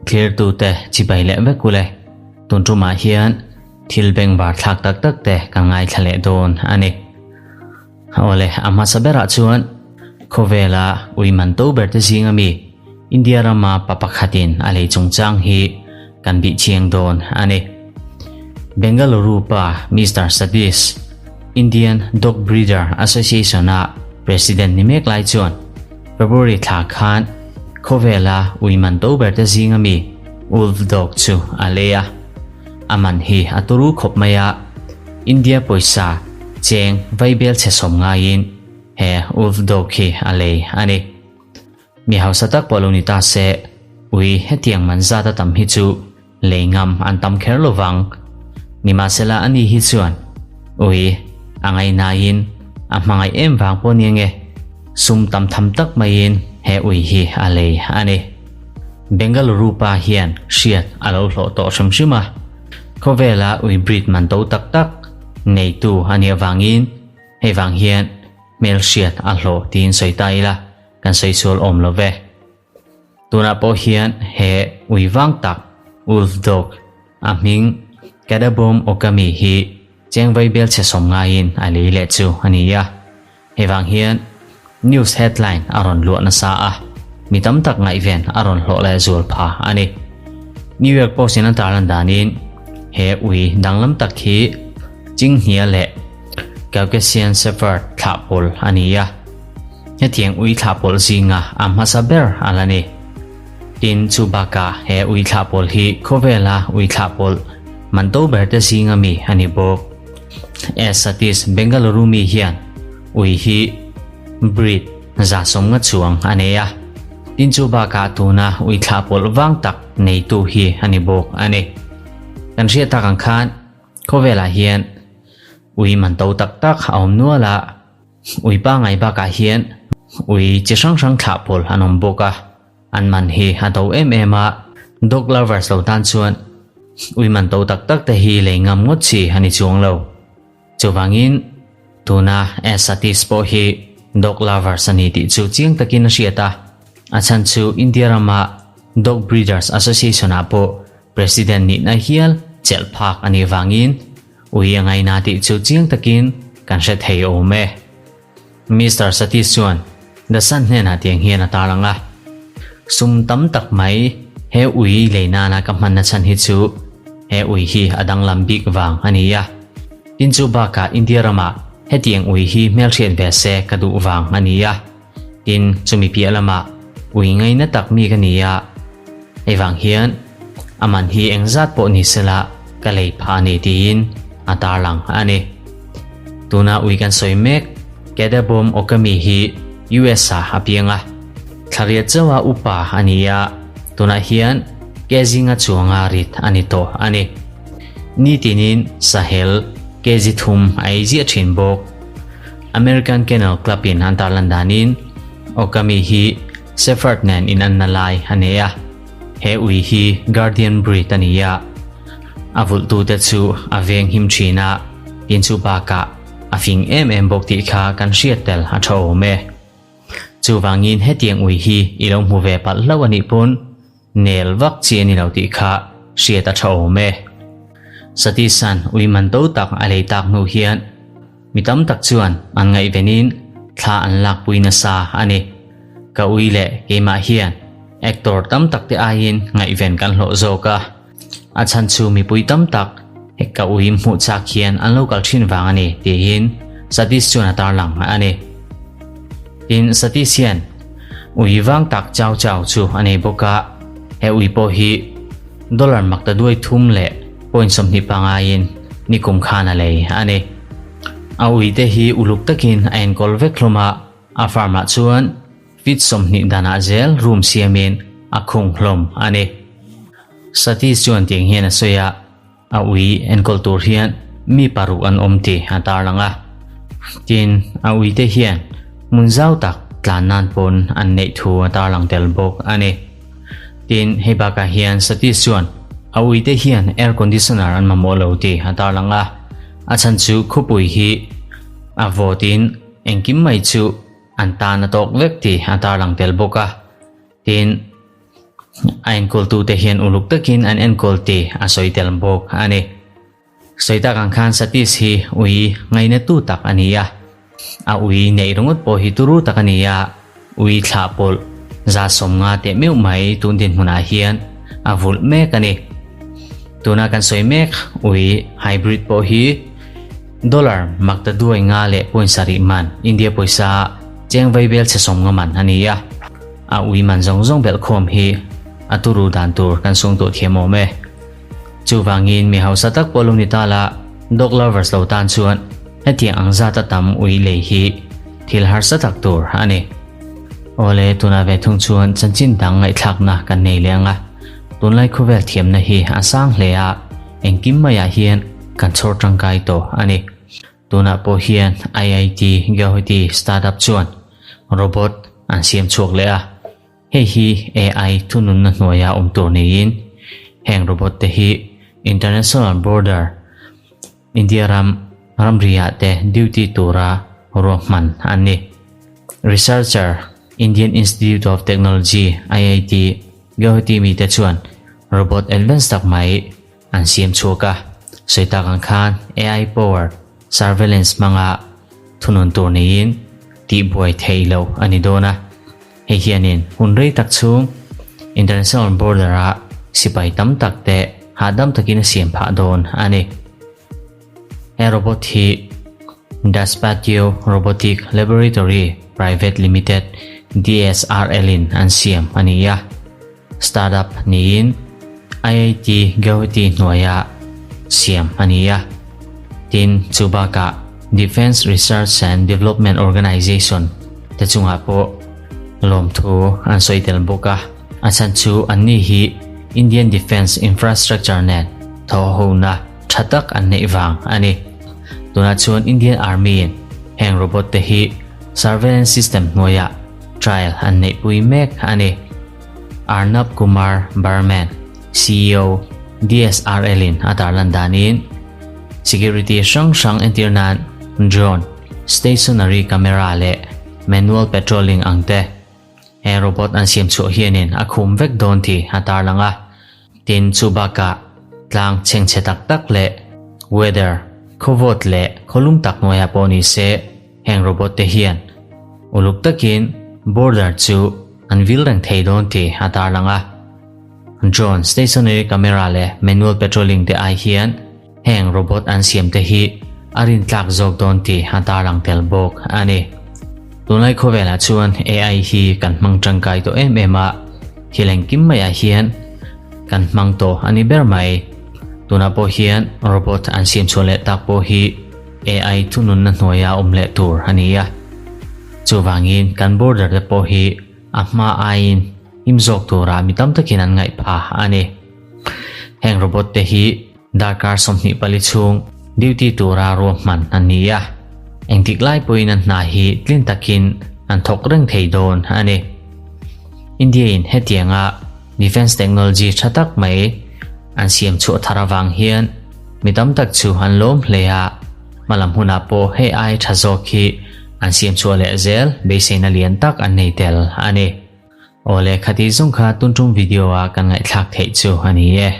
Thlirtute chibai leh vek ule. Tun tumah hian thil bengvar thlak tak tak te ka ngaithla leh dawn a ni. Awle, a hmasa berah chuan khawvela ui man to ber te zinga mi India rama pa pakhatin a lei chungchang hi kan bih chiang dawn a ni. Bengaluru pa Mister Satish, Indian Dog Breeder Association-a President ni mek lai chuan February thla khan khawvela ui man to ber te zinga mi Wolf Dog chu a lei a. A man hi a turu khawp mai a, India pawisa cheng vaibel chhe sawm ngaiin he Wolf Dog hi a lei a ni. Mi hausa tak pawh lo ni ta se, ui hetiang man zat a tam hi chu lei ngam an tam kher lo vang. Nimahsela a ni hi chuan ui a ngainaiin a hmangaih em vang pawh nia nge, sum tam tham tak maiin he ui hi a lei a ni. Bengaluru pa hian hriat a lo hlawh tawh hrim hrim a, khawvela ui breed man to tak tak neitu a nih avangin hei vang hian hmelhriat a hlawh tiin sawi ta ila kan sawi sual awm lo ve. Tunah pawh hian he ui vang tak wolf dog a hming Kadabom Okami hi chengvai bel chhe sawm ngaiin a lei leh chu a ni a. Hei vang hian news headline a rawn luah nasa a, mi tam tak ngaihven a rawn hlawh leh zual pha a ni. New York Post in a tarlan danin he ui danglam tak hi Chinghnia leh Caucasian Shepherd thlah pawl a ni a, hetiang ui thlah pawl zinga a hmasa ber a la ni. Tin, chu bakah he ui thlah pawl hi khawvela ui thlah pawl man to ber te zinga mi a ni bawk. S. Satish Bengaluru mi hian ui hi breed 150 chuang a nei a, tin chu bakah tuna ui thlah pawlh vang tak neitu hi a ni bawk a ni. Kan hriat tak ang khan khawvelah hian ui man to tak tak a awm nual a, ui pangai bakah hian ui chi hrang hrang thlah pawlh an awm bawk a. An man hi a do em em a, dog lovers lo tan chuan ui man to tak tak te hi lei ngam ngawt chi a ni chuang lo. Chuvangin tuna Asatis pawh hi dog lovers a ni tih chu chiang takin a hriat a, a chhan chu India rama Dog Breeders Association ah pawh President nihna hial chelh phak a nih vangin ui a ngaina tih chu chiang takin kan hre thei awm e. Mister Satish chuan The Sun hnenah tiang hian a tarlang a, Sum tam tak mai he ui lei nana ka hmanna chhan hi chu he ui hi a danglam bik vang a ni a. Tin chu bakah India ramah hetiang ui hi hmelhriat ve se ka duh vang a ni a. Tin chumi piah lamah ui ngaina tak mi ka ni a. Hei vang hian a man hi engzat pawh ni sela ka lei phah a ni tiin a tarlang a ni. Tuna ui kan sawi mek Kedabom Okami hi US ah a piang a, thlariat chauha upa a ni a, tunah hian ke zinga chuanga rit a ni tawh a ni. Nitinin sahel kg thum a ei ziah thin bawk. American Kennel Club in an tarlan danin Okami hi Shepherd nen inanna lai a nei a, he ui hi Guardian breed a ni a, a vulhtute chu a veng him thin a, tin chu bakah a fing em em bawk tih kha kan hriat tel a tha awm e. Chuvangin hetiang ui hi i lo hmu ve palh hlauh a nih pawn nel vak chi a ni lo tih kha hriat a tha awm e. Satish-a'n ui man to tak a lei tak hnu hian Mi tam tak chuan an ngaihvenin thla an lakpui nasa a ni. Ka ui leh keimah hian actor tam tak te aiin ngaihven kan hlawh zawk a. A chhan chu mipui tam tak ka ui hmuh chak hian an lo kal thin vang a ni tiin Satish chuan a tarlang a ni. Tin, Satish hian ui vang tak chau chau chu a nei bawk a, he ui pawh hi dollar makta duai thum leh point 25 in nikum khan a lei a ni. A uite hi uluk takin a enkawl vek hlawm a, a farm ah chuan feet 20 danah zel room siamin a khung hlawm a ni. Satish chuan tiang hian a sawi a, a ui enkawl tur hian mi paruk an awm tih a tarlang a. Tin, a uite hian hmun zau tak tlan nan pawn an neih thu a tarlang tel bawk a ni. Tin, hei bakah hian Satish chuan a uite hian air conditioner an mamawh lo tih a tarlang a, a chhan chu khawpui hi a vawtin engkim mai chu an tan a tawk vek tih a tarlang tel bawk a. Tin, a enkawltute hian uluk takin an enkawl tih a sawi tel bawk a ni. Sawi tak ang khan Satish hi ui ngainatu tak a ni a. A ui neih ringawt pawh hi turu tak a ni a, ui thlah pawlh 150 teh meuh mai tun dinhmunah hian a vulh mek a ni. Tuna kan sawi mek ui hybrid pawh hi dollar makta duai nga leh point sarih man India pawisa cheng vaibel chhe 50 man a ni a. A ui man zawng zawng belhkhawm hi a turu dan tur kan sung tawh thiam awm e. Chuvangin mi hausa tak pawh lo ni ta la, dog lovers lo tan chuan hetiang ang zata tam ui lei hi thil harsa tak tur a ni. Awle, tunah ve thung chuan chanchin dang ngaihthlakna kan nei leh ang a, tunlai khawvel thiamna hi a sang hle a, engkim maiah hian kan chhawr tangkai tawh a ni. Tunah pawh hian IIT Guwahati startup chuan robot an siam chhuak leh a. Hei hi AI thununna hnuaia awm tur niin, heng robot te hi international border, India ram ramriah te duty tura ruahman an ni. Researcher, Indian Institute of Technology, IIT, Guwahati mite chuan robot advance tak mai an siam chhuak a, sawi tak ang khan AI powered surveillance hmanga thunun tur niin tihbuai theih loh a ni dawn a. Hei hianin hun rei tak chhung international border-ah sipai tam tak te hahdam takin a siam phah dawn a ni. He robot hi Daspatio Robotic Laboratory Private Limited, DSRL, in an siam a ni a. Startup niin IIT Guwahati hnuaia siam a ni a. Tin, chu bakah Defence Research and Development Organisation te chungah pawh lawmthu an sawi tel bawk a. A chhan chu anni hi Indian Defence Infrastructure nen thawhhona tha tak an neih vang a ni. Tunah chuan Indian Army-in heng robot te hi surveillance system hnuaiah trial an neihpui mek a ni. Arnab Kumar Barman, ceo, DSRL in a tarlan danin security hrang hrang entir nan drone, stationary camera leh manual patrolling ang te he robot an siam chhuah hianin a khum vek dawn tih a tarlang a. Tin, chu bakah tlang chhengchhe tak tak leh weather, khawvawt leh khawlum tak hnuaiah pawh ni se heng robot te hian uluk takin border chu an vil reng thei dawn tih a tarlang a. Drone, stationary camera leh manual patrolling te ai hian heng robot an siam te hi a rintlak zawk dawn tih a tarlang tel bawk a ni. Tunlai khawvelah chuan AI hi kan hmang tangkai tawh em em a, thil engkim maiah hian kan hmang tawh a ni ber mai. Tunah pawh hian robot an siam chhuah leh tak pawh hi AI thununna hnuaia awm leh tur a ni a. Chuvangin kan border te pawh hi a hma aiin him zawk tura mi tam takin an ngaih pha a ni. Heng robot te hi darkar 24 chhung duty tura ruahman an ni a, engtik lai pawhin an hna hi tlin takin an thawk reng thei dawn a ni. India in hetianga defence technology tha tak mai an siam chhuah thar avang hian mi tam tak chu an lawm hle a, hmalam hunah pawh hei ai tha zawk hi an siam chhuah leh zel beiseina lian tak an nei tel a ni. Awle khati zawng kha tun tum video a kan ngaihthlak theih chu a ni e.